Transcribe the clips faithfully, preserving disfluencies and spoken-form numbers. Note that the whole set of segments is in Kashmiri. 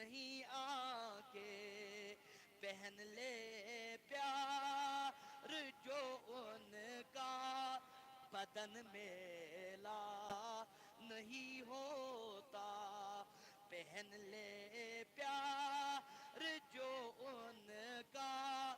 نہیں آ کے پہن لے پیار جو ان کا، بدن میلا نہیں ہوتا۔ پہن لے پیار جو ان کا،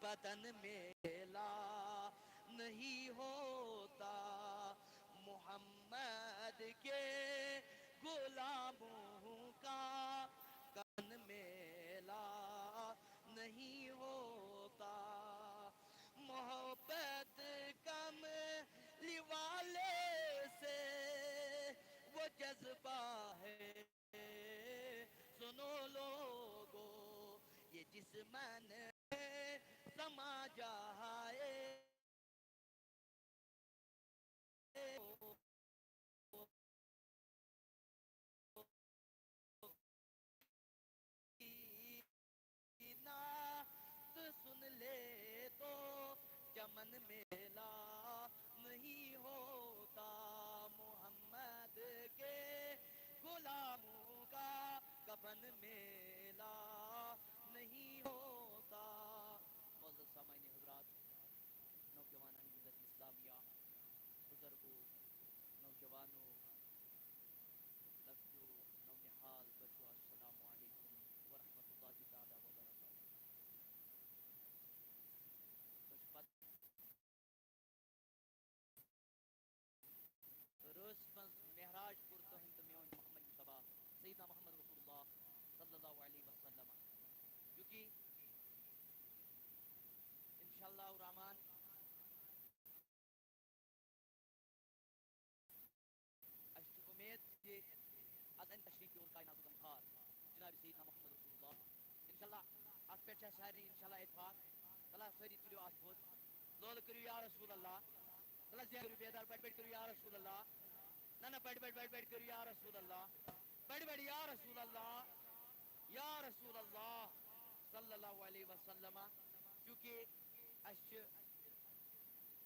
بدن میلا نہیں ہوتا۔ محمد کے غلاموں کا کفن میلا نہیں ہوتا۔ محبت کملی والے سے وہ جذبہ ہے، سنو لوگو، یہ جسم میں سما جائے۔ نعت سن لے تو چمن میلا نہیں ہوتا۔ محمد کے غلاموں کا کفن میلا نہیں ہوتا۔ معزز سامعین حضرات، نوجوانان ملت اسلامیہ، بزرگوں، نوجوانوں، لڑکیوں، نونہال بچوں، السلام علیکم ورحمۃ اللہ تعالیٰ وبرکاتہ۔ تۄہہِ چھُ پتہ، رٲژ منٛز معراج کوٚر تُہنٛد تہٕ میون محمد مصطفیٰ سیدنا محمد رسول اللہ صلی اللہ علیہ وسلم، چونکہ انشاءاللہ الرحمن، اَسہِ چھِ اُمید زِ از اَنہِ تشریٖف یور کایناتُک غمخار جناب سیدنا محمد رسول اللہ۔ انشاءاللہ اَتھ پٮ۪ٹھ چھِ اَسہِ سارنٕے انشاءاللہ اتفاق۔ تَلہ سٲری تُلِو اَتھ بُتھ۔ لولہٕ کٔرِو یا رسول اللہ۔ تَلہ زیادٕ کٔرِو بیدار، بَڑِ بَڑِ کٔرِو یا رسول اللہ۔ نہ، نہ، بَڑِ بَڑِ، بَڑِ بَڑِ کٔرِو یا رسول اللہ۔ بَڑِ بَڑِ یا رسول اللہ۔ یا رسول اللہ صلی اللہ علیہ وسلم۔ چونکہ اَسہِ چھِ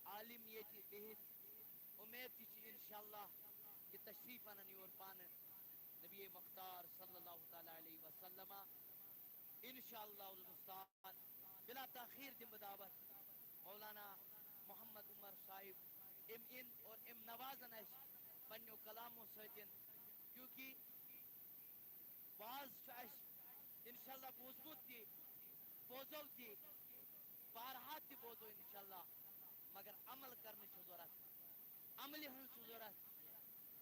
عالم ییٚتہِ بِہِتھ۔ اُمید تہِ چھِ انشاءاللہ کہِ تشریٖف اَنَن یور پانہٕ نبی مختار صلی اللہ تعالیٰ علیہ وسلم۔ انشاءاللہ المستعان، بلا تاخیر دِمہٕ بہٕ دعوت مولانا محمد عمر صاحب، أمۍ یِن اور أمۍ نوازن اَسہِ پنٛنیو کلامو سۭتۍ، کیونکہ واز چھُ اَسہِ انشاءاللہ بوٗزمُت تہِ، بوزو تہِ، بارہا تہِ بوزو انشاءاللہ، مگر عمل کرنٕچ چھِ ضوٚرتھ، عملہِ ہٕنٛز چھِ ضوٚرتھ۔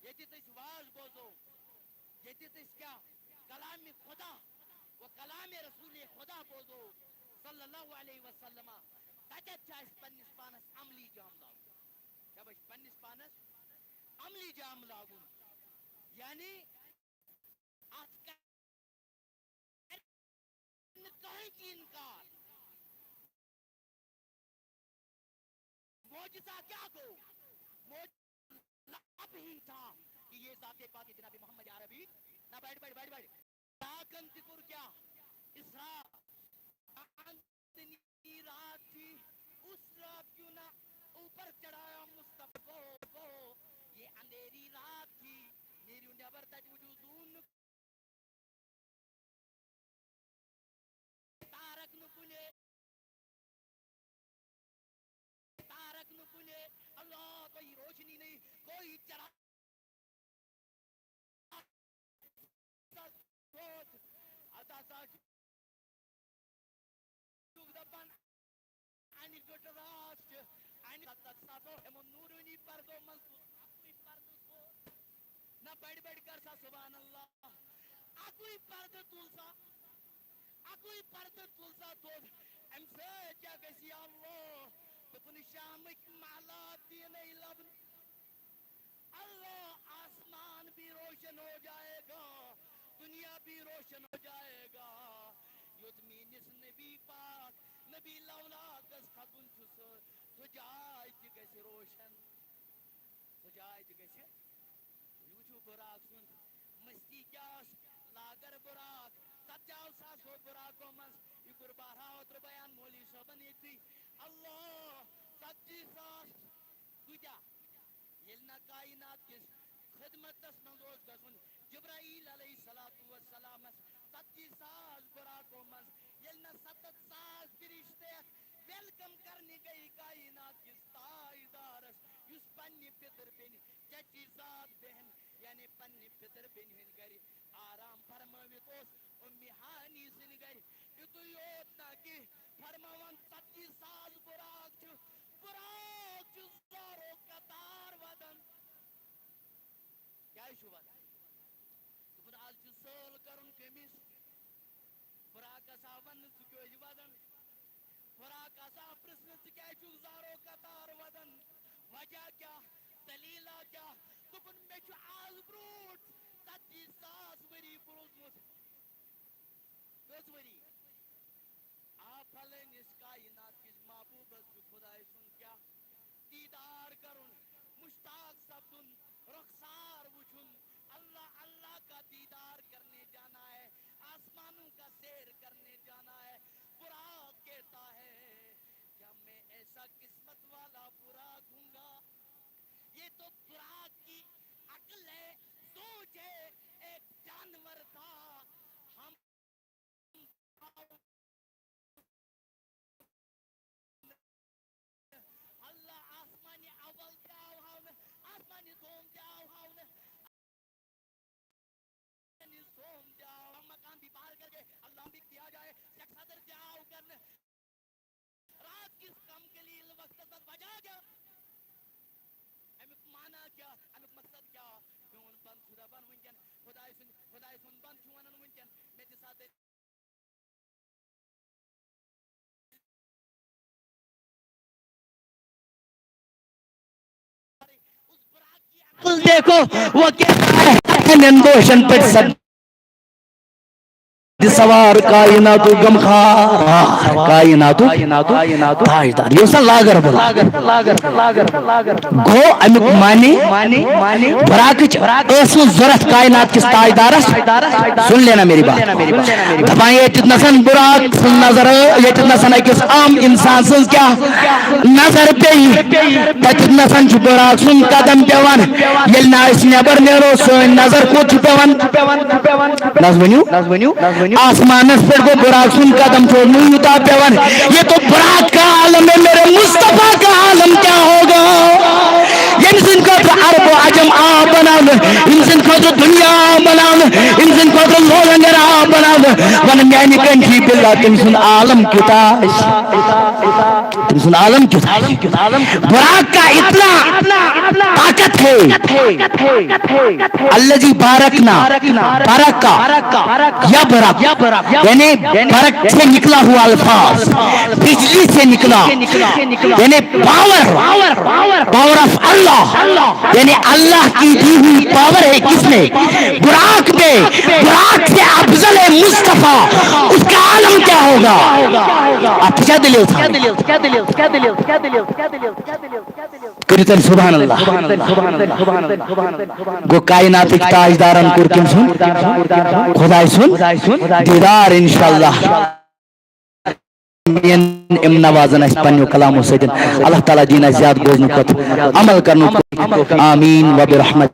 ییٚتہِ تہِ أسۍ واز بوزو، ییٚتہِ تہِ أسۍ کیٛاہ کلامِ خدا و کلامِ رسولِ خدا بوزو صلی اللہ علیہ وسلم، تَتٮ۪تھ چھُ اَسہِ پننِس پانس عملی جام لاگُن۔ کیٛاہ بہٕ چھُس پننِس پانس عملی جام لاگُن، یعنی اَتھ کَرِ نہٕ کٕہٕنۍ تہِ اِنکار۔ معجزہ کیا گو؟ معجزہ لب ہی تھا کہ یہ ذات پاک جناب محمد عربی نہ بڑھ بڑھ بڑھ بڑھ طاقت کر کیا؟ اسراء، چاندنی رات تھی، اس رات کیوں نہ اوپر چڑھایا مصطفیٰ کو؟ یہ اندھیری رات تھی، میری نیبر تک وجود ان تارک نہ کُنے، تارک نہ کُنے، اللہ کوئی روشنی نہیں، کوئی چراغ۔ عطا صاحب چھُ دپان، انہِ گٔٹ راس چھِ، انہِ تتھ ساتو ہیمو نوٗرٲنی پردو منٛز تُل اکُے پردٕ تھوٚد۔ نہ بڑِ بڑِ کر سا سبحان اللہ۔ اکُے پردٕ تُل سا، اکُے پردٕ تُل سا تھوٚد۔ امہِ سۭتۍ کیٛاہ گژھِ یا اللہ؟ دوٚپُن شامٕکۍ محلات دِنَے لبنہٕ۔ اللہ، آسمان بھی روشن ہو جائے گا، دنیا بھی روشن ہو جائے گا۔ یوٚت میٛٲنِس نبی پاک، نبی لولاکس کھسُن چھُ، سُہ، سُہ جاے تہِ گژھِ روشن۔ سُہ جاے تہِ گژھِ۔ یہِ وٕچھِو بُراک سُنٛد مستی کیٛاہ ٲس، لاگر بُراک، ژتجی ساسو بُراکو منٛز۔ یہِ کوٚر بارہا اوترٕ بیان مولوی صٲبن ییٚتھی۔ اللہ، ژتجی ساس کۭتیٛاہ؟ ییٚلہِ نہ کائنات کِس خدمتس منٛز اوس گژھُن، جبرائیل علیہ الصلوۃ والسلامس ژتجی ساس براقو منٛز ییٚلہِ نہٕ ستتھ ساس فرشتے اَتھ welcome کرنہِ گٔیہِ کائنات کِس تاجدارس، یُس پننہِ پِتٕر بیٚنہِ چچی زاد بیٚہن، یعنی پننہِ پِتٕر بیٚنہِ ہٕنٛدِ گرِ آرام فرمٲوِتھ اوس اُمہِ ہانی سٕنٛدِ گرِ۔ یُتُے یوت نہٕ کینٛہہ، فرماوان ژتجی ساس براق چھُ، براق چھُ زارو قطار ودان۔ کیٛازِ چھُ ودان؟ دوٚپُن، از چھُ سٲل کرُن کٔمِس؟ براقس آو وننہٕ، ژٕ کیٛازِ ودان؟ براقس آو پرژھنہٕ، ژٕ کیٛازِ چھُکھ زارو قطار ودان؟ وجہ کیٛاہ؟ دلیٖلہ کیٛاہ؟ دوٚپُن، مےٚ چھُ از برٛونٛٹھ ژتجی ساس ؤری پوٚرمُت۔ کٔژ ؤری؟ آ، پھلٲنِس کائنات کِس محبوبس چھُ خدائے سُنٛد کیٛاہ؟ دیدار کرُن، مشتاق سپدُن، رخسار وُچھُن۔ اللہ اللہ کا دیدار کرنے جانا ہے، آسمانوں کا سیر کرنے جانا ہے۔ براق کہتا ہے، کیا میں ایسا قسمت والا براق ہوں گا؟ یہ تو براق کی عقل ہے، سوچ ہے، ایک جانور تھا۔ ہم اللہ آسمانِ اول تہِ آو ہاونہٕ، آسمانِ دوم تہِ آو ہاونہٕ، آسمانِ سوم تہِ آو، مقام بھی پار کر کے اللہ بھی کیا جائے، یک صدر تہِ آو کرنہٕ۔ رات کِس کم قلیل وقتس منٛز وجہ کیٛاہ؟ اَمیُک معنی کیٛاہ؟ اَمیُک مقصد کیٛاہ؟ میون بنٛد چھُ دَپان وٕنکٮ۪ن، خۄداے سُنٛد، خۄداے سُنٛد بنٛد چھُ وَنان وٕنکٮ۪ن، مےٚ دِ سا دٔلیٖل۔ عقل دیکھو، وہ کہتا ہے، ان دوشن پہ سب سوار کائنات و غمخوار، کائنات و تاجدار۔ یہ سا لاگر بولا۔ گو امیُک معنی، براقٕچ ٲس نہٕ ضوٚرتھ کائنات کِس تاجدارس۔ سن لینا میری بات۔ دپان ییٚتہِ نسن براق سٕنٛز نظر، ییٚتہِ نسن أکِس عام انسان سٕنٛز کیٛاہ نظر پیٚیہِ، تتہِ نسن چھُ براق سُنٛد قدم پٮ۪وان۔ ییٚلہِ نہٕ أسۍ نٮ۪بر نیرو، سٲنۍ نظر کوٚت چھِ پٮ۪وان؟ نہ حظ ؤنِو۔ آسمانس پٮ۪ٹھ گوٚو براق سُنٛد قدم چھُ نہٕ یوٗتاہ پٮ۪وان۔ یہ تو براق کا عالم ہے، میرے مصطفیٰ کا عالم کیا ہوگا؟ ییٚمہِ سٕنٛدِ خٲطرٕ عرب و عجم آو بناونہٕ، ییٚمہِ سٕنٛدِ خٲطرٕ دُنیا آو بناونہٕ، ییٚمہِ سٕنٛدِ خٲطرٕ لولنگر آو بناونہٕ۔ ون میانہِ کنٹھی باللہ، تٔمۍ سُنٛد عالم کوٗتاہ آسہِ؟ تٔمۍ سُنٛد عالم کیُتھ آسہِ؟ براق کا اتنا طاقت ہے۔ الذي بارکنا، برکا، یبرک، یعنی برق سے نکلا ہوا الفاظ، بجلی سے نکلا، یعنی پاور، پاور آف اللہ، یعنی اللہ کی دی ہوئی پاور ہے۔ کس میں؟ براق میں۔ براق سے افضل ہے مصطفیٰ، اس کا عالم کیا ہوگا؟ آپ کیا دلیل تھا؟ کٔرِو تیٚلہِ سبحان اللہ۔ گوٚو کائناتٕکۍ تاجدارن کوٚر کٔمۍ سُنٛد؟ خۄداے سُنٛد دیٖدار۔ انشاءاللہ یِن یِم نوازن اَسہِ پننیو کلامو سۭتۍ۔ اللہ تعالیٰ دِیِن اَسہِ زیادٕ بوزنُک تہٕ عمل کرنُک۔ آمین و برحمت۔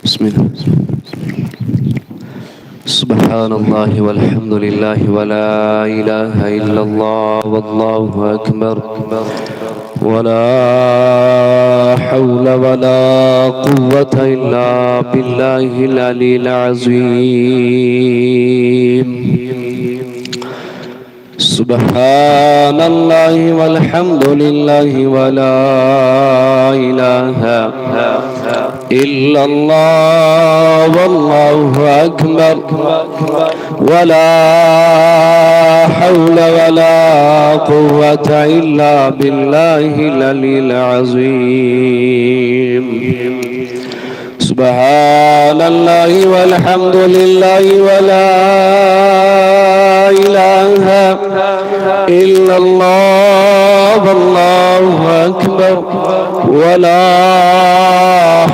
بسم الله۔ سبحان الله والحمد لله ولا إله إلا الله والله أكبر ولا حول ولا قوة إلا بالله العلي العظيم۔ سبحان الله والحمد لله ولا إله إلا الله والله أكبر ولا حول ولا قوة إلا بالله العلي العظيم۔ سبحان الله والحمد لله ولا إله إلا الله، والله أكبر، ولا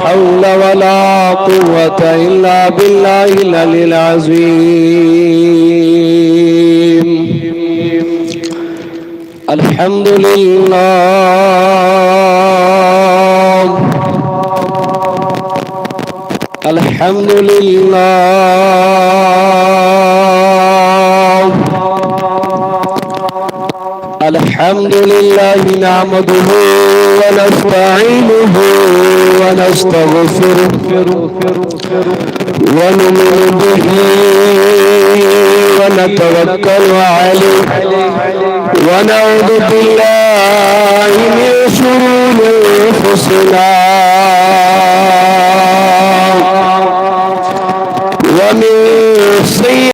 حول ولا قوة إلا بالله العلي العظيم. الحمد لله. الحمد لله. الحمد لله نحمده ونستعينه ونستغفره ونؤمن به ونتوكل عليه ونعوذ بالله من شرور أنفسنا